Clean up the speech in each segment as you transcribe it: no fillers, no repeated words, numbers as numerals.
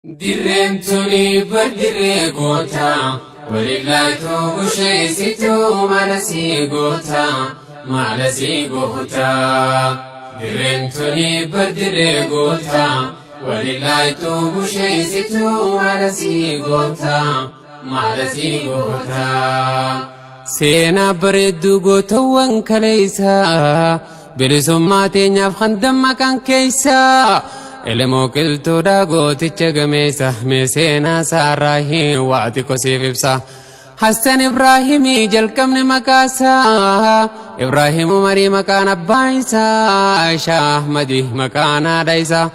Dirreen tuni bar dirree goota, walillaatuu busheessituu mala sii goota, mala sii goota. Dirreen tuni bar dirree goota, walillaatuu busheessituu mala sii goota, mala sii goota. Seenaa bareedduu gootawwan kaleessaa, bilisummaa teenyaaf kan dammaqan keessaa, Elemoo Qilxuudhaa gooticha gameessa, mee seenaa isaarraa hin waa xiqqoo siif ibsa. Hassan Ibraahimii jalqabni maqaasaa, Ibraahim Umarii maqaan abbaa isaa, Aishaa Ahmadii maqaan haadha isaa.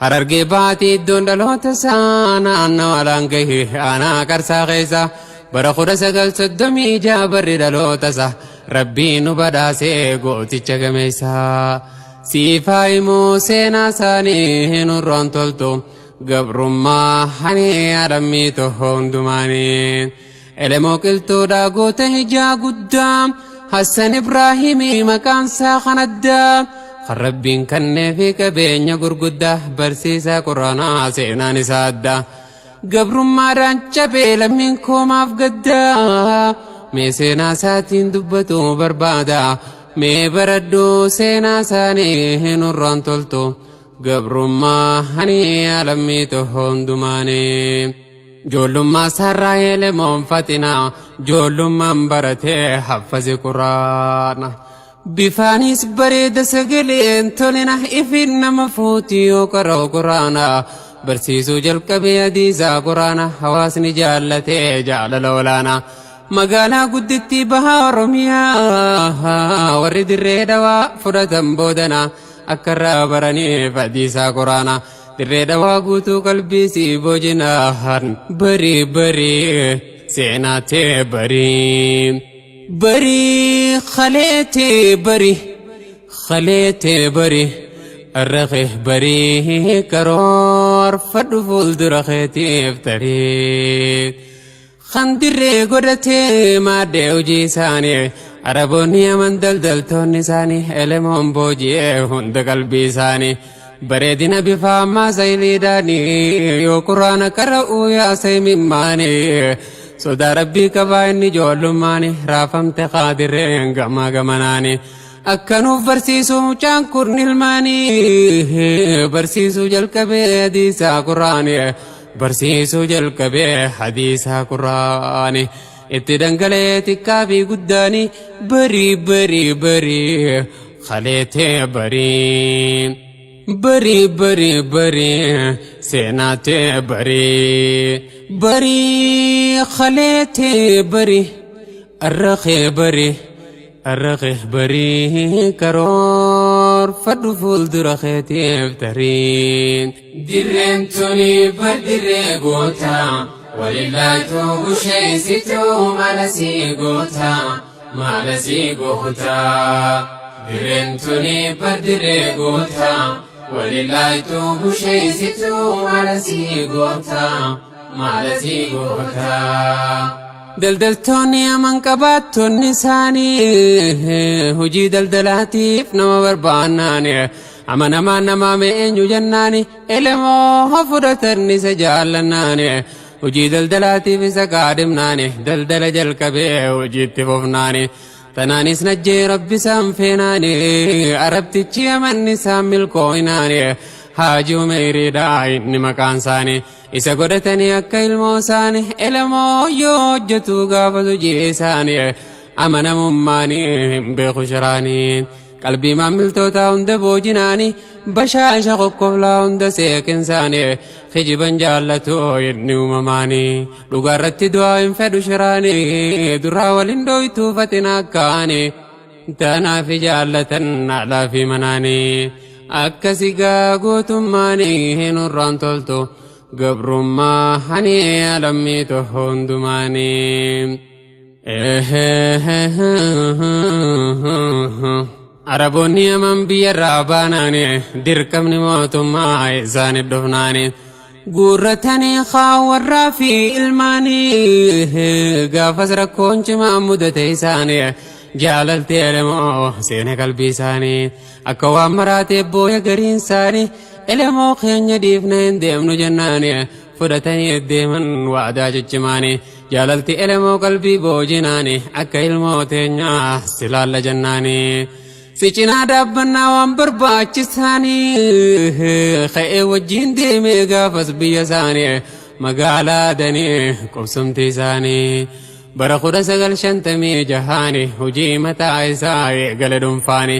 Harargee baatii iddoon dhaloota isaa naannawa Laangahii aanaa Qarsaa keessa bara 1936 barri dhaloota isaa Rabbiin nu badhaasee gooticha gameessa. Siif haa himuu seenaa isaanii nurraan toltu gabrummaa hani adhammii toho hundumaanii. Elemoo Qilxuudhaa goota hijaa guddaa Hassan Ibraahimii maqaan isaa kan addaa kan Rabbiin kannee fi qabeenya gurguddaa barsiisaa Quraanaa seenaan isaa addaa. Gabrummaadhaan cabee lammiin koomaaf gaddaa mee seenaa isaatiin dubbatu barbaada mee baradhu seenaa isaanii nurraan toltu gabrummaa hani lammii toho hundumaanii. Ijoollummaa isaarraa Elemoon Faxinaa ijoollummaan baratee haffaze Quraana. Bifaanis bareeda sagaleen tolina ifin nama fuuti yoo qara'u Quraana. Barsiisuu jalqabee hadiisaa Quraana hawaasni jaallatee jaalala olaanaa. Magaalaa guddittii baha Oromiyaa warri dirree dhawaa fudhatan boodana akka irraa baraniif hadiisaa Quraana. Dirree dhawaa guutuu qalbii sii boojinaan barii barii seenaa tee barii. Barii kalee tee barii kalee tee barii irra kee barii karoorfadhu fuuldura keetiif tarii. Kan dirree godhatee maaddee hojii isaanii Araboonni Yaman daldaltoonni isaanii Elemoon booji'ee hunda qalbii isaanii bareedina bifa ammaa sayiliidhaanii yoo quraana qara'uu yaasa imimmaanii sodaa rabbii qabaa inni ijoollummaanii raafamte qaadirreen gamaa gamanaanii akka nuuf barsiisu mucaan kun ilmaanii barsiisuu jalqabee hadiisaa quraanii barsiisuu jalqabee hadiisaa quraani itti dhangala'ee xiqqaa fi guddaani barii barii barii kaleetee barii barii barii barii seenaatee barii barii kaleetee barii arraqee barii arraqee barii karoorfadhu fuuldura keetiif tarii. Dirreen tuni bar dirree goota walillaatuu busheessituu mala sii goota mala sii goota. Dirreen tuni bar dirree goota walillaatuu busheessituu mala sii goota mala sii goota. Daldaltoonni aman qabaattonni isaanii hojii daldalaatiif nama barbaannaani amanamaan namaa mee eenyu jennaani Elemoo fudhatan isa jaallannaani hojii daldalaatiif isa qaadhimnaani daldala jalqabee hojiitti fufnaani tanaanis najjee rabbi isaan feenaani arabtichi amanni isaan milkooynaani Haaji Umeyriidha inni maqaan isaanii isa godhatanii akka ilmoo isaanii Elemoo yoo hojjetu gaafa hojii isaanii amanamummaanii hin beeku shiraanii qalbii maammiltootaa hunda boojinaanii bashaasha qoqqoblaa hunda seeqinsaanii kijiban jaallatu inni uumamaanii dhugaarratti du'aa hin fedhu shiraanii duraa waliin dhooytuu faxina akkaanii tanaaf jaallatan alaa fi manaanii akkasi gaa gootummaanii nurraan toltu gabrummaa hani lammii toho hundumaanii. Araboonni Yaman biyyarraa baanaani dirqamni mootummaa isaanii dhufnaani guurratanii haa warraa fi ilmaanii gaafas rakkoon cimaa mudate isaanii jaalaltee Elemoo seena qalbii isaanii akka waan maraatee booya gariin isaanii Elemoo keenya dhiifne hin deemnu jennaani. Fudhatanii deeman waadaa ciccimaani. Jaalalti elemoo qalbii boojinaani akka ilmoo teenyaa silaalla jennaani. Si cinaa dhaabbannaa waan barbaachisaanii ka'ee wajjin deemee gaafas biyya isaanii magaalaa danii qubsumti isaanii. Bara 1956 hojii mataa isaa eegale dhuunfaani.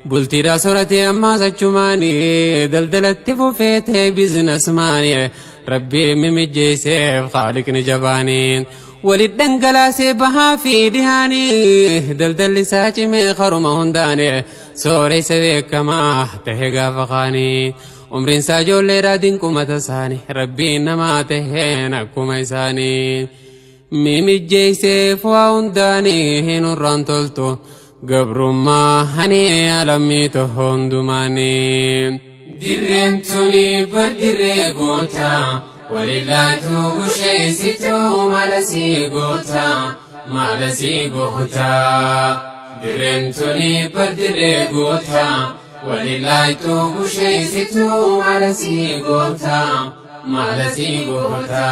Bultiidhaa soratee ammaas achumaanii daldalatti fufeetee businessmaanii rabbii mimijjeesseef haaliqni jabaanii. Walit dhangalaasee bahaa fi dhihaanii daldalli isaa cimee karuma hundaanii sooressa beekamaa tahe gaafa kaanii. Umriin isaa ijoolleedhaa dinqumata isaanii rabbiin namaa taheen akkuma isaanii. Mimijjeesseef waa hundaanii hin urraan toltu gabrummaa hani alammii toho hundumaanii. Dirreen tuni bar dirree goota walillaatu busheessituu mala sii goota mala sii goota. Dirreen tuni bar dirree goota walillaatu busheessituu mala sii goota mala sii goota.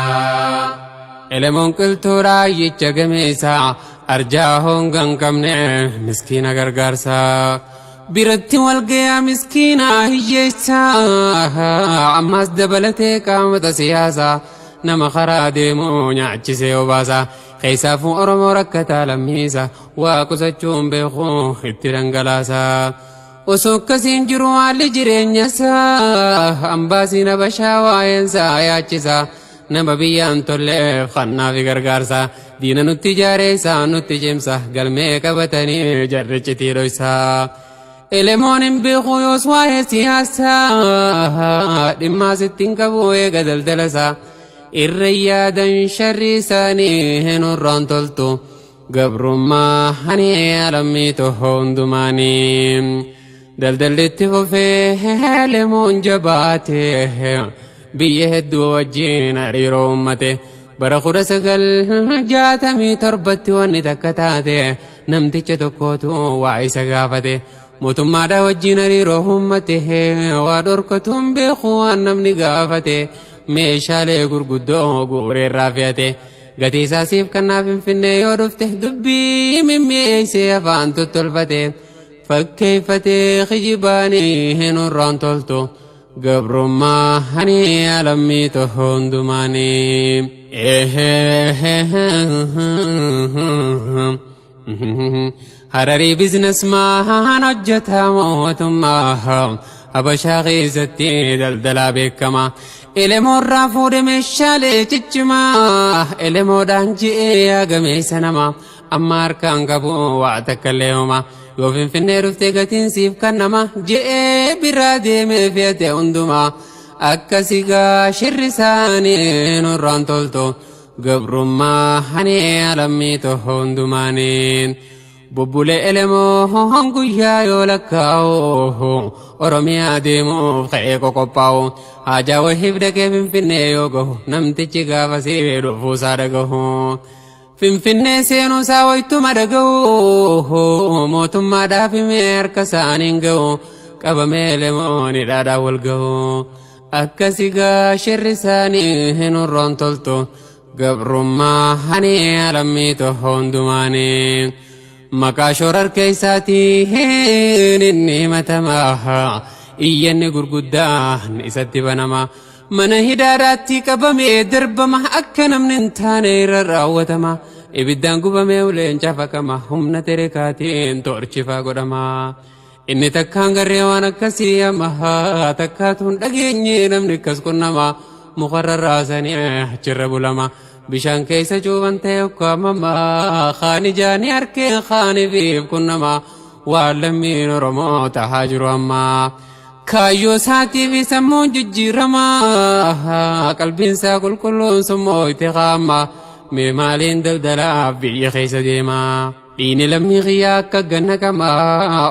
Elemoon qiltuu raayyicha gameessa arjaa hongan qabne miskiina gargaarsa. Biratti walgayaa miskiina hiyyeessa ammas dabalatee qaamota siyaasaa nama karaa deemu nyaachisee obaasa. Keessaafuu Oromoo rakkataa lammiisa waa qusachuun beeku itti dhangalaasa. Osoo akkasiin jiru haalli jireenya isaa ambaasiin Habashaa waa'eensaa yaachisa. Nama biyyaan tolleef kannaa fi gargaarsa diina nutti ijaareessa nutti cimsa galmee qabatanii jarri citii dhoysa. Elemoon hin beeku yoos waa'ee siyaasaa dhimmaa sitti hin qabu eega daldalasaa. Irra yaadan sharri isaanii hin urraan toltu gabrummaa hani alammii toho hundumaanii. Daldalli itti fufee elemoon jabaate biyya hedduu wajjin hariiroo uummate. Bara 1967tti wanni takka taate namticha tokkotu waa isa gaafate. Mootummaadhaa wajjin hariiroo uummate waa dhorkatuun beeku waan namni gaafate. Meeshaalee gurguddoo guureerraa fe'ate. Gatii isaa siif kannaa Finfinnee yoo dhufte dubbii mimmi'eessee afaan tottolfate. Fakkeeffatee kijibaanii hin urraan toltu. Gabrummaa hani alammii toho hundumaanii. Hararii businessman hojjetaa mootummaa Habashaa keessatti daldalaa beekama. Elemoorraa fuudhe meeshaalee ciccimaa elemoodhaan ji'ee gameessa nama amma harkaan qabu waa takka illee homaa. Yoo Finfinnee dhuftee gatiin siif kannama je'ee biraa deemee fe'ate hundumaa. Akkasi gaa shirri isaanii nurraan toltu gabrummaa hani alammii toho hundumaanii. Bubbulee elemoo guyyaa yoo lakkaa'u Oromiyaa deemuuf ka'ee qoqophaa'u haajaa wahiif dhaqee Finfinnee yoo gahu namtichi gaafa siibee dhufuusaa dhagahu. Finfinnee seenuusaa wayituma dhagahu mootummaadhaaf himee harka isaaniin gahu qabamee elemoon hidhaadhaan wal gahu. Akkasi gaa shirri isaanii hin urroon toltu gabrummaa hani alammii toho hundumaanii. Maqaa shorar keessaatiin inni himatama iyyanni gurguddaan isatti banama. Mana hidhaadhaatti qabamee darbama akka namni hin taane irra raawwatama. Ibiddaan gubamee uleen cafaqama humna terekaatiin toorchifaa godhama. Inni takkaan garree waan akkasii amma takkaatu hin dhageenye namni akkas qunnama. Mukarra raasanii achirra bulama. Bishaan keessa cuuban ta'e ukkaamama. Kaan ijaanii harkeen kaanifiif qunnama. Waan lammiin Oromoo tahaa jiru amma. Kaayyoo isaatiif sammuun jijjiirama. Qalbiin isaa qulqulluun summoo itti qaama. Mee maaliin daldalaaf biyya keessa deema. Dhiini lammii kiyyaa akka ganna qama.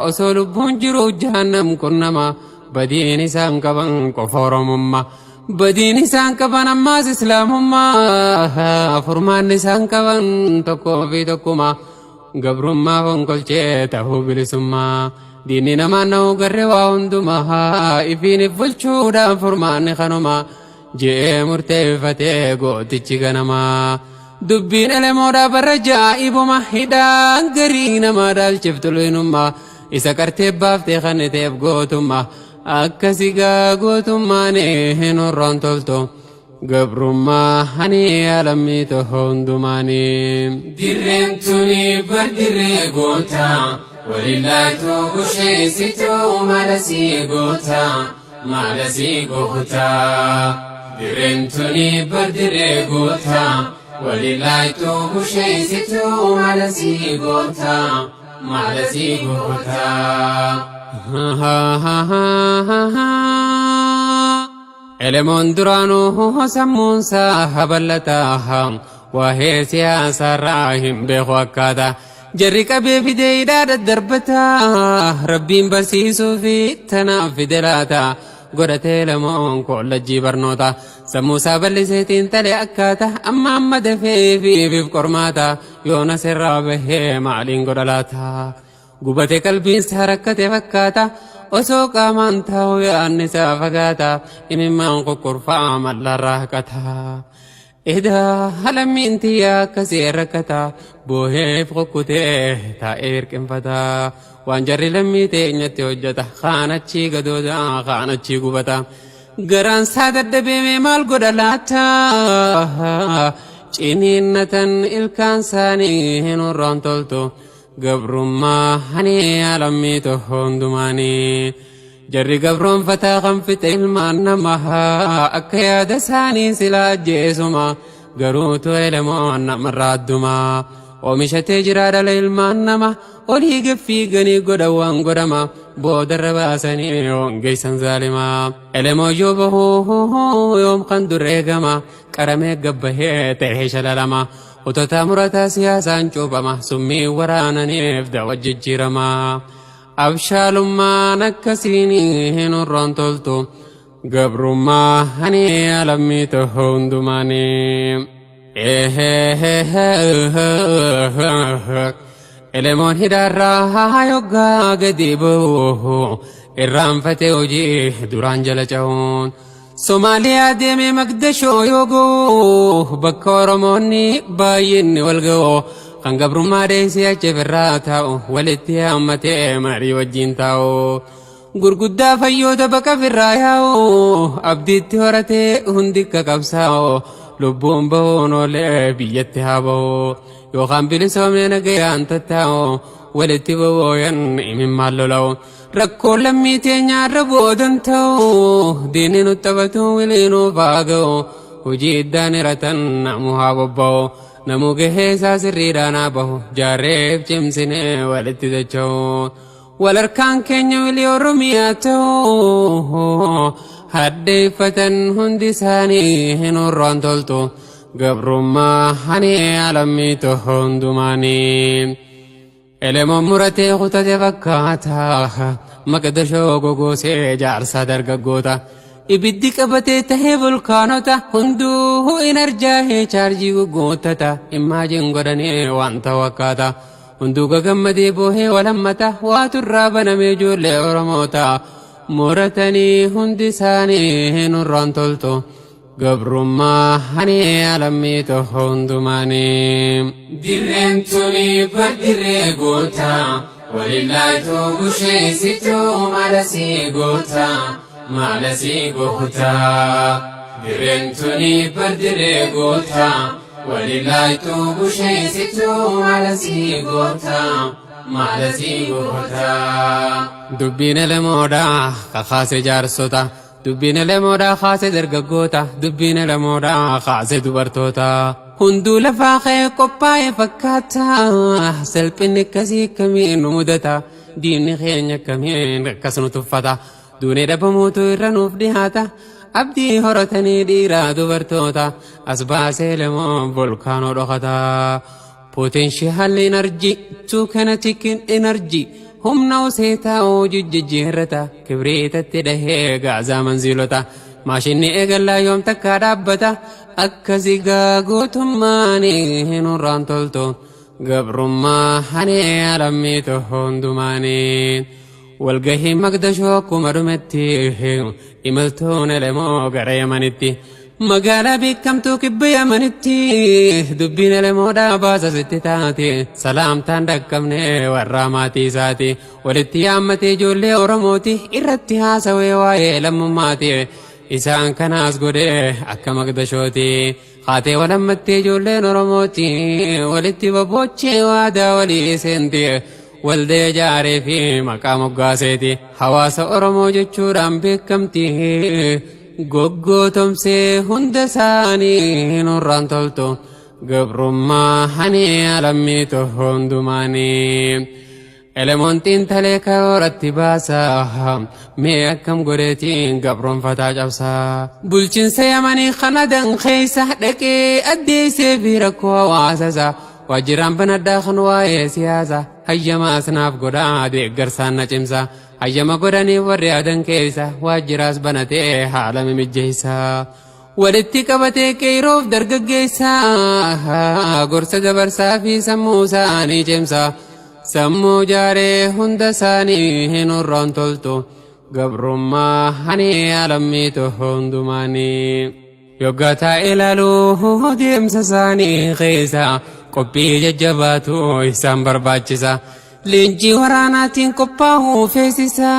Osoo lubbuun jiru jahannam qunnama. Badiin isaan qaban qofa Oromummaa. Badiin isaan qaban ammaas Islaamummaa. Furmaanni isaan qaban tokkoo fi tokkuma. Gabrummaa fonqolchee ta'uu bilisummaa. Diinni namaan na'uu garree waa hundumaa. Ifiin if bulchuudhaan furmaanni kanuma. Je'ee murteeffatee gootichi ganamaa. Dubbiin elemoodhaa barra jaa'ibuma hidhaan garii namaa dhaalchiftu leenummaa isa qartee baaftee kanniteef gootummaa akkasii gaa gootummaan hin horroon toltu. Gabrummaa hani alammii toho hundumaanii. Dirreen tuni bar dirree goota walillaaytuu busheessituu malasii goota malasii goota. Dirreen tuni bar dirree goota walillaaytuu busheessituu malasii goota malasii goota. Elemoon duraanuu sammuunsaa habal'ataa waa'ee siyaasaarraa hin beeku akkaataa jarri qabee fidee hidhaa daddarbataa rabbiin barsiisuu fi tanaaf fide laata godhatee elemoon kollajjii barnoota sammuusaa bal'iseetiin talee akkaata amma amma dafee fiifiif qormaata yoona sirraa bahee maaliin godha laata gubate qalbiinsaa rakkate fakkaata osoo qaamaan taa'u yaadni isaa fagaata imimmaan qoqqorfaa mallarraa haqata. Edaa lammiin tiyyaa akkasii rakkata booheef qoqqutee taa'ee hirqinfata waan jarri lammii teenyatti hojjeta kaan achii gadooda kaan achii gubata garaan isaa dadhabeeme maal godha laata ciniinnatan ilkaan isaanii hin hurraan toltu. Gabrummaa hani alammii toho hundumaanii jarri gabroonfataa kan fixe ilmaan namaa akka yaada isaanii silaa ajjeesuma garuutu elemoon namarraa addumaa oomishatee jira dhala ilmaan nama olii gaffiiganii godha waan godhama boodarra baasanii hongeessan zaalimaa elemoo yoo bahuu yoom kan dur eegama qaramee gabbahee ta'ee shalalama kutataa murataa siyaasaan cuuphama summii waraananiif dawa jijjiirama abshaalummaan akkasiin hin hurroon toltu gabrummaa hani alammii toho hundumaanii. Elemoon hidhaarraa yoggaa gadi ba'u irraanfatee hojii duraan jala ca'uun. Somaaliyaa deemee Maqdashoo yoo ga'u bakka Oromoonni baay'inni wal ga'u kan gabrummaa dheessee achi irraa taa'u walitti haammatee marii wajjin taa'u. Gurguddaa fayyoota baqa firraa yaa'u abdiitti horatee hundi akka qabsaa'u lubbuun bahuun oolee biyyatti haa bahu yookaan bilisoomee nagayaan tattaa'u walitti bobooyan imimmaan lola'u. Rakkoo lammii teenyaarra boodan ta'u diinni nu taphatu wiliinuu faaga'u hojii iddaan hiratan namu haa bobba'u namuu gahee isaa sirriidhaan haa bahu jaarreef cimsinee walitti dacha'u. Wal harkaan keenya wilii Oromiyaa ta'u haddeeffatan hundi isaanii hin hurraan toltu gabrummaa hani alammii toho hundumaanii. Elemoon muratee kutate fakkaata Maqdashoo gogoosee jaarsaa dargaggoota ibiddi qabatee tahee volkaanota hunduu inarjaahee chaarjii gugguuttata immaajin godhanii waan ta'u akkaata hunduu gagammadee boohee walammata waaturraa banamee ijoollee Oromoota muratanii hundi isaanii hin hurraan toltu. Gabrummaa hani alammii toho hundumaanii. Dirreen tuni bar dirree goota walillaaytuu busheessituu malasii goota malasii goota. Dirreen tuni bar dirree goota walillaaytuu busheessituu malasii goota malasii goota. Dubbiin elemoodhaa kakaase jaarsota dubbiin elemoodhaa kaase dargaggoota dubbiin elemoodhaa kaase dubartoota. Hunduu lafaa ka'ee qophaa'e fakkaata salphinni akkasii akkamiin nu mudata diinni keenya akkamiin akkas nu tuffata duunee dhabamuutu irra nuuf dhiyaata abdii horatanii dhiiraa dubartoota as baasee elemoon volkaanoo dhokata. Potential energy to kinetic energy humna osee taa'uu jijjiirrata kibriitatti dhahee gaazaa manziilota maashinni eegallaa yoom takkaa dhaabbata akkasii gaa gootummaan hin hurraan toltu gabrummaa hani alammii toho hundumaanii. Walgahii Maqdashoo akkuma dhumetti imaltuun elemoo gara Yamanitti Magaalaa beekamtuu kibba Yamanitti dubbiin Elemoodhaa baasa sitti taate, salaamtaan dhaqqabne warra maatii isaati. Walitti yaammatee ijoollee Oromooti irratti haasawee waa'ee lammummaati. Isaan kanaas godhee akka maqdashooti. Haatee walammattee ijoolleen Oromooti walitti bobboochee waadaa walii seenti. Waldee ijaaree fi maqaa moggaaseeti. Hawaasa Oromoo jechuudhaan beekamti. Goggootomsee hunda isaanii nurraan toltu. Gabrummaa hani alammiitu hundumaanii. Elemoon xiinxalee karooratti baasa. Mee akkam godheetiin gabroonfataa cabsa. Bulchiinsa Yamanii kana dankeessa dhaqee addeessee fi rakkoo hawaasasa. Waajjiraan banadhaa kan waa'ee siyaasa. Hayyamaas naaf godhaa deeggarsaan na cimsa. Hayyama godhanii warri adan keessa waajjiraas banatee haala mimijjeessa. Walitti qabatee qeeroof dargaggeessa. Gorsa dabarsaa fi sammuu isaanii cimsa. Sammuu jaaree hunda isaanii hin urraan toltu. Gabrummaa hani alammiitu hundumaanii. Yoggaa taa'ee ilaaluu deemsa isaanii keessa qophii jajjabaatu isaan barbaachisa. Leenjii waraanaatiin qophaa'uu feesisa.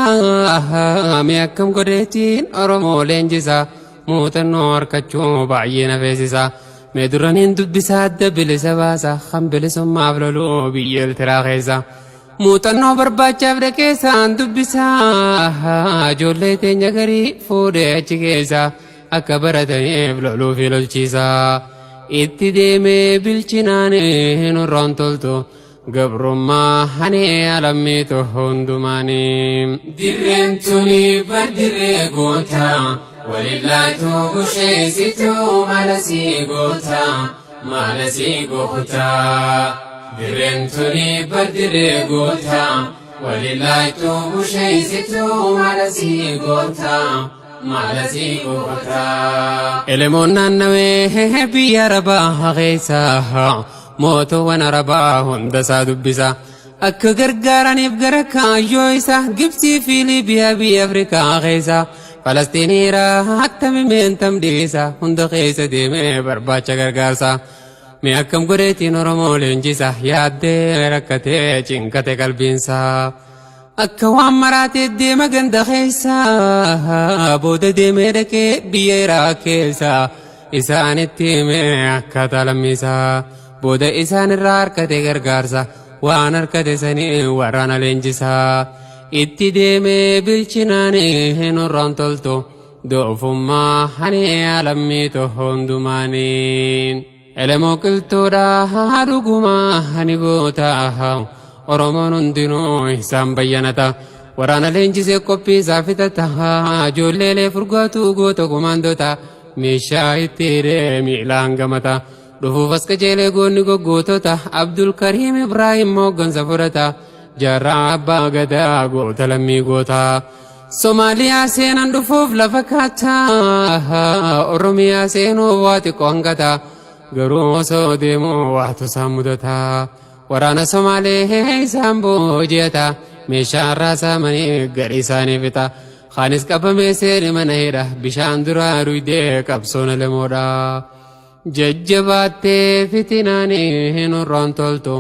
Mee akkam godheetiin Oromoo leenjisa. Muuxannoo harkachuu baay'ee na feesisa. Mee duraniin dubbisa adda bilisa baasa. Kan bilisummaaf loluu biyya Eertiraa keessa. Muuxannoo barbaachaaf dhaqee isaan dubbisa. Ijoollee teenya garii fuudhee achi keessa. Akka barataniif loluu fi lolchiisa. Itti deemee bilchinaan nurraan toltu. Gabrummaa hani alammiitu hundumaanii. Dirreen tuni bar dirree goota, walillaatu busheessitu mala sii goota, mala sii goota. Dirreen tuni bar dirree goota, walillaatu busheessitu mala sii goota, mala sii goota. Elemoon naannawee biyya Arabaa keessa mootuwwan Arabaa hunda isaa dubbisa. Akka gargaaraniif gara kaayyoo isaa Gibsii fi Liibiyaa biyya Afrikaa keessa Falastiiniiraa attami meentam dhiisa hunda keessa deemee barbaacha gargaarsa. Mee akkam godheetiin Oromoo leenjisa yaaddee rakkatee cinqate qalbiinsa. Akka waan maraatee deema ganda keessa booda deemee dhaqee biyya Iraaq keessa isaanitti himee akkaataa lammiisaa. Booda isaan irraa harkate gargaarsa waan harkate sanii waraana leenjisaa. Itti deemee bilchinaan nurraan toltu doofummaa hani alammiitu hundumaanii. Elemoo qilxuudhaa dhugumaa hani goota Oromoon hundinuu isaan bayyanata. Waraana leenjisee qophii isaa fixata. Ijoolleelee furgaatu goota kumaandota meeshaa itti hidhee miilaan gamata. Dhufuuf as qajeelee goonni goggootota Abdul Kariim Ibraahim hooggansa fudhata. Jaarraa abbaa gadaa goota lammii goota. Somaaliyaa seenan dhufuuf lafa kaata. Oromiyaa seenuuf waa xiqqoo hangata. Garuu osoo deemuu waatu isaan mudata. Waraana Somaalee isaan booji'ata. Meeshaa irraa saamanii garii isaanii fixa. Kaanis qabamee seeni mana hidha. Bishaan duraa duydee qabsoon elemoodha. Jajjabaattee fitinaan nurraan toltu.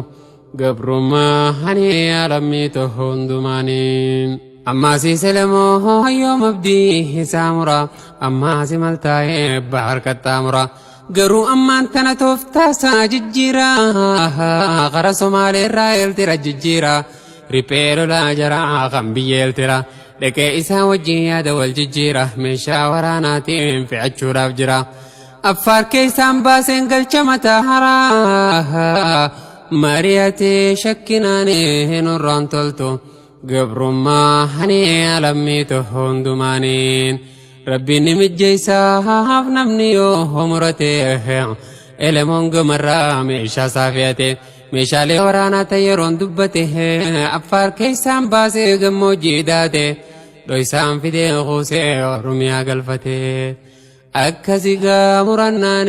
Gabrummaa hani alammiitu hundumaanii. Ammaasiis Elemoo yoom abdii isaa mura. Ammaasi maltaa'ee bahar qaxxaamura. Garuu ammaan tana tooftaa isaa jijjiira. Kara Somaalee irraa Eeltira jijjiira. Riphee lolaa jaraa kan biyya Eeltira. Dhaqee isaa wajjin yaada wal jijjiira. Meeshaa waraanaatiin fe'achuudhaaf jira. Affaar keessaan baaseen galcha mataa haraa. Mari'atee shakkinaan nurraan toltu. Gabrummaa hani alammiitu hundumaaniin. Rabbiin ni mijjeessaaf namni yoo murate. Elemoon gamarraa meeshaa isaa fe'ate. Meeshaalee waraanaa ta'e yeroon dubbate. Affaar keessaan baasee gammoojjii daate. Dhoysaan fidee kuusee Oromiyaa galfate. Akkasi gaa murannaan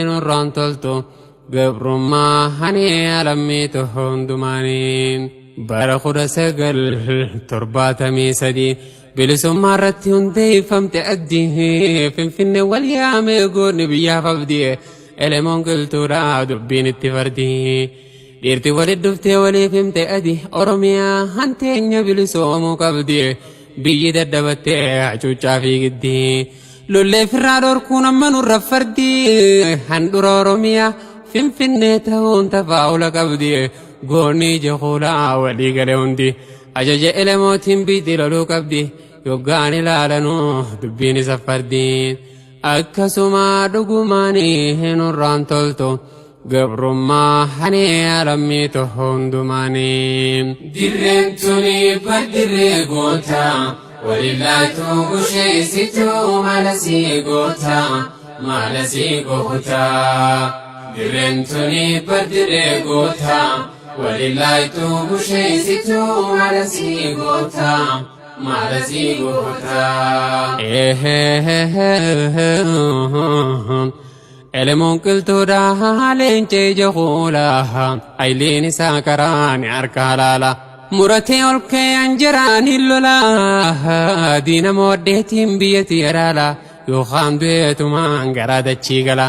nurraan toltu. Gabrummaa hani alammiitu hundumaaniin. Bara 1973 Bilisummaa irratti hundeeffamte addii Finfinnee wal yaame goonni biyyaaf abdii Elemoon qilxuudha dubbiin itti fardii. Dhiirti walit dhuftee waliif himte adi Oromiyaa hanteenya bilisoomuu qabdi biyyi daddabattee hacuuccaa fi giddii. Lollee firraa dhorkuun amma nurra fardi handhura Oromiyaa Finfinnee ta'uun tafaa'ula qabdi goonni ija kuulaa walii galee hundi ajaja Elemootiin biyyi loluu qabdi yoggaan ilaalanuu dubbiin isa fardi. Akkasuma dhugumaanii nurraan toltu gabrummaa hanee alammiitu hundumaanii. Dirreen tuni baddirree goota walillaatu busheessitu mala sii goota mala sii goota. Dirreen tuni baddirree goota walillaatu busheessitu mala sii goota mala sii goota. Elemoon qilxuudha leenca ija kuulaa ayiliin isaa karaan harka halaala. Muratee ol ka'ee anjaraan hin lola diina mooddeetiin biyyatti yaraala yookaan du'eetumaan garaa dachii gala.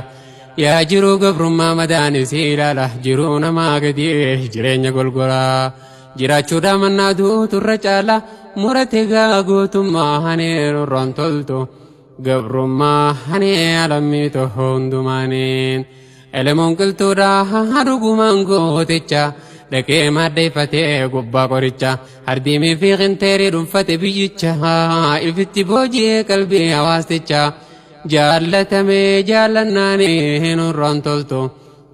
Yaa jiruu gabrummaa madaanis ilaala jiruu namaa gadi jireenya golgolaa. Jiraachuudhaa mannaa duutu irra caala murate gaa gootummaa hanee nurraan toltu. Gabrummaa hanee alammiitu hundumaaniin. Elemoon qilxuudha dhugumaan gooticha dhaqee maddeeffatee gubbaa qoricha hardiimii fi qinteerii dhuunfate biyyicha ifitti booji'ee qalbii hawaasticha jaallatamee jaallannaanii nurraan toltu.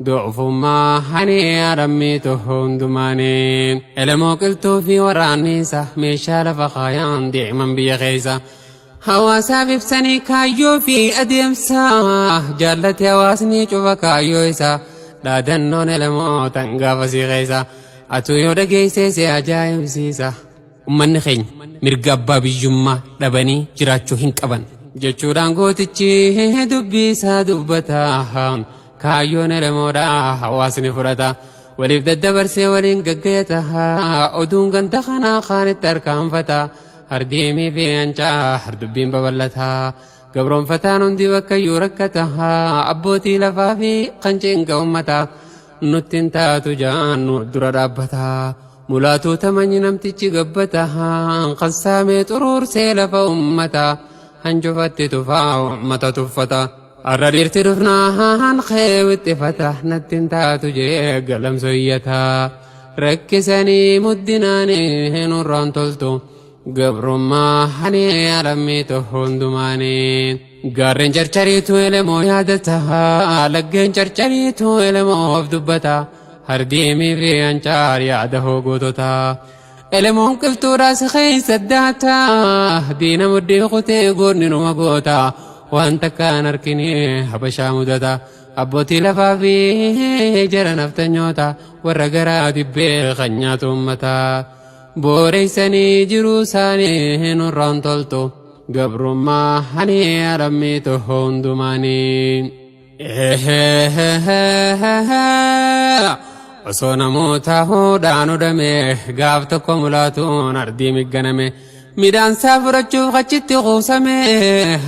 Du'ufummaa hanee alammiitu hundumaaniin. Elemoo qilxuu fi waraanniisa meeshaa lafa kaayaan deeman biyya keessa. Hawaasaaf ibsanii kaayyoo fi adeemsa jaallate hawaasni cufa kaayyoo isaa dhaadannoon elemoo tan gaafa sii keessa atuu yoo dhageessee si ajaa'ibsiisa. Uummanni keenya mirga abbaa biyyummaa dhabanii jiraachuu hin qaban jechuudhaan gootichi dubbii isaa dubbata kaayyoon elemoodha hawaasni fudhata waliif daddabarsee waliin gaggayata oduun ganda kanaa kaanitti harkaanfata. Hardiimii fi ancaa dubbiin babal'ata gabroonfataan hundi bakka iyyuu rakkata abbootii lafaa fi qanceenga uummata nutti hin taatu jaannu dura dhaabbata mulaatuu tamanyi namtichi gabbata kan saamee xuruursee lafa uummata hanjufatti tufaa uummata tuffata. Har'a dhiirti dhufnaan keewwixxifata natti hin taatu jee galamsoo iyyata rakkisanii muddinaanii nurraan toltu. Gabrummaa hanee alammiitu hundumaanii. Gaarreen carcariitu elemoo yaadata laggeen carcariitu elemoo of dubbata hardiimii fi ancaar yaada hoogootota. Elemoon qilxuudhaas keessa daata diina muddii kutee goonni numa goota waan takkaan harkini habashaa mudata. Abbootii lafaa fi jara naftanyoota warra garaa dibbee kan nyaatu uummataa. Booreessanii jiruu isaanii nurraan toltu gabrummaa hanee alammiitu hundumaanii. Osoo namoota hodhaan hodhame gaaf tokko mulaatuun ardii migganame midhaansaa fudhachuuf achitti kuusame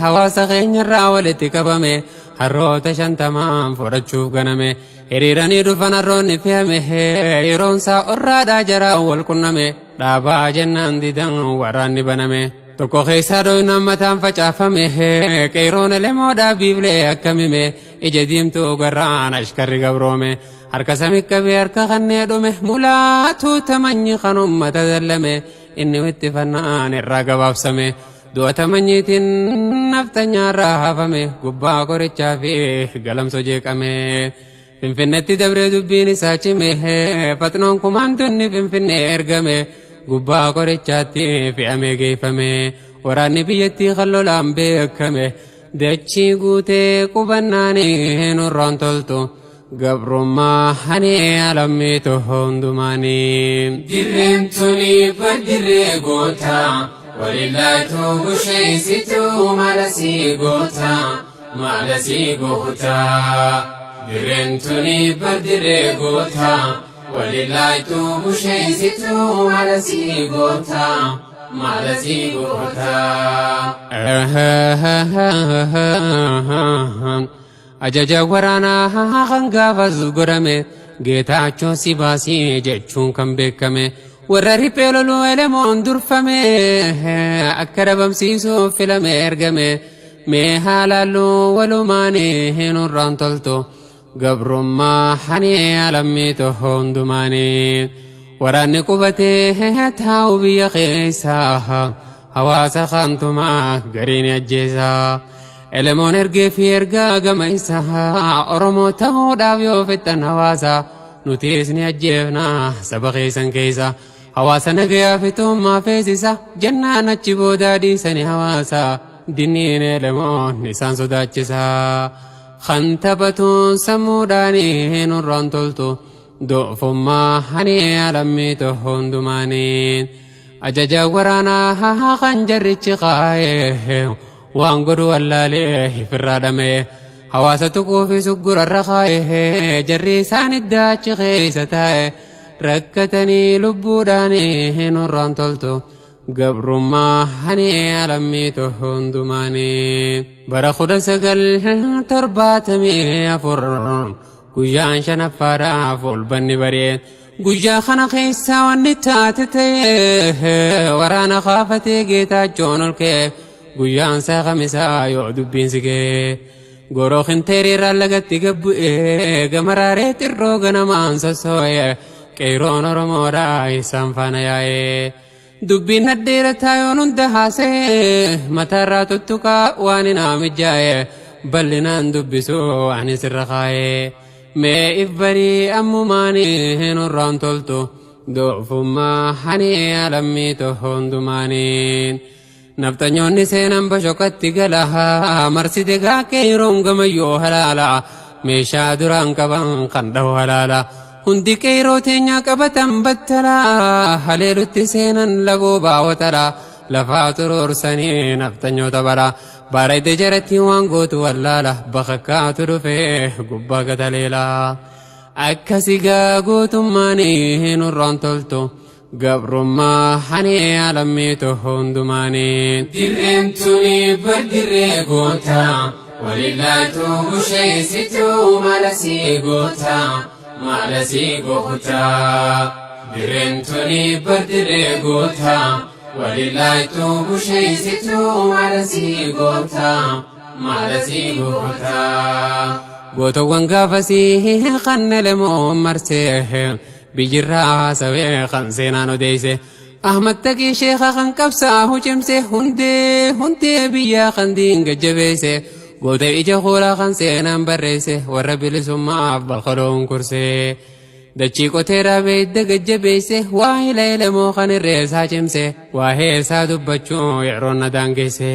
hawaasa keenyarraa walitti qabame harroota 50 fudhachuuf ganame hiriiranii dhufan harroonni fe'ame yeroonsaa orraadhaa jaraa wal qunname dhaabaa jennaan didan waraanni baname tokko keessaa dhoyinaan mataan facaafame qeeroon elemoodhaa biiflee akkamime ija diimtuu garraan ashkarri gabroome harka sami qabee harka kannee dhume mulaatuu tamanyi kan uummata dallame inni wittifannaan irraa gabaabsame du'a tamanyiitiin naftanyaarraa hafame gubbaa qorichaa fi galamsoo jeeqame. Finfinneetti dabree dubbiin isaa cime faxnoon kumaandonni Finfinnee ergame gubbaa qorichaatti fe'amee geeffame waraanni biyyattii kan lolaan beekame dachii guutee qubannaanii nurraan toltu gabrummaa hanee alammiitu hundumaanii. Dirreen tuni baddirree goota walillaatu busheessitu mala sii goota mala sii goota. Dirreen tuni baddirree goota walillaatu busheessitu mala sii goota Maala sii gootaa. Ajaja waraanaa kan gaafas godhame Geetaachoo si baasii jechuun kan beekame warra riphee loluu Elemoon durfame akka dhabamsiisuuf filame ergame mee haalaallu walumaanii nurraan toltu gabrummaa hanii alammii toho hundumaanii waraanni qubatee taa'u biyya keessa hawaasa kantumaa gariin ajjeesaa. Elemoon ergee fi ergaa gama isaa Oromoo ta'uudhaaf yoo fixxan hawaasa nutis ni ajjeefna saba keessan keessa hawaasa nagayaa fixummaa feesisa jennaan achi boodaa dhiisani hawaasa dinniin Elemoon isaan sodaachisa. Kan taphatuun sammuudhaanii nurraan toltu doofummaa hanii alammii toho hundumaanii ajaja waraanaa kan jarrichi kaa'ee waan godhu wallaalee ifirraa dhamee hawaasa tuquu fi suggurarra kaa'ee jarri isaan iddaachi keessa taa'e rakkatanii lubbuudhaanii nurraan toltu gabrummaa hanii alammii toho hundumaanii bara 1974 guyyaan shanaffaadhaaf olbanni bari'e guyyaa kana keessa wanni taate ta'e waraana kaafatee Geetaachoon ol ka'e guyyaan isaa kamisaa yoo dubbiin si ga'e goroo kinteeriirraa lagatti gabbu'ee gamaraaree xirroo ganamaan sossoo'e qeeroon Oromoodhaa isaan faana yaa'e. Dubbiin nadheerataa yoon hunda haasa'e mataarraa tuttuqaa waan hin haamijjaa'e bal'inaan dubbisuu ani sirra kaa'e. Mee if barii ammumaanii nurraan toltu doofummaa hanii alammii toho hundumaanii. Nafxanyoonni seenan bashokatti gala marsite qeeroon gamayyoo halaala meeshaa duraan qaban kan dhahu halaala hundi qeeroo teenyaa qabatan battala haleelutti seenan lagoo baawwatala lafaa turuursanii nafxanyoota bara baarayte jaratti waan gootu wallaala bakakkaatu dhufee gubbaa gataleela akkasigaa gootummaanii nurraan toltu gabrummaa hanii alammii toho hundumaanii. Dirreen tuni bar dirree goota. Walillaatu busheessituu maala sii goota. Maala sii goota. Dirreen tuni bar dirree goota. Walillaatu busheessituu maala sii goota. Maala sii goota. Gootawwan gaafasii kan Elemoon marsee biyyirraa haasawee kan seenaan odeeyse Ahmad Taqii Sheekha kan qabsaa'u cimse hundee hundee biyyaa kan diin gajjabeeyse goota ija hoolaa kan seenaan barreesse warra bilisummaaf balqaloon kursee dachii qotee dhaabee hidda gajjabeeyse waa hila Elemoo kan irreessaa cimse waa'ee isaa dubbachuu yeroon na daangeesse.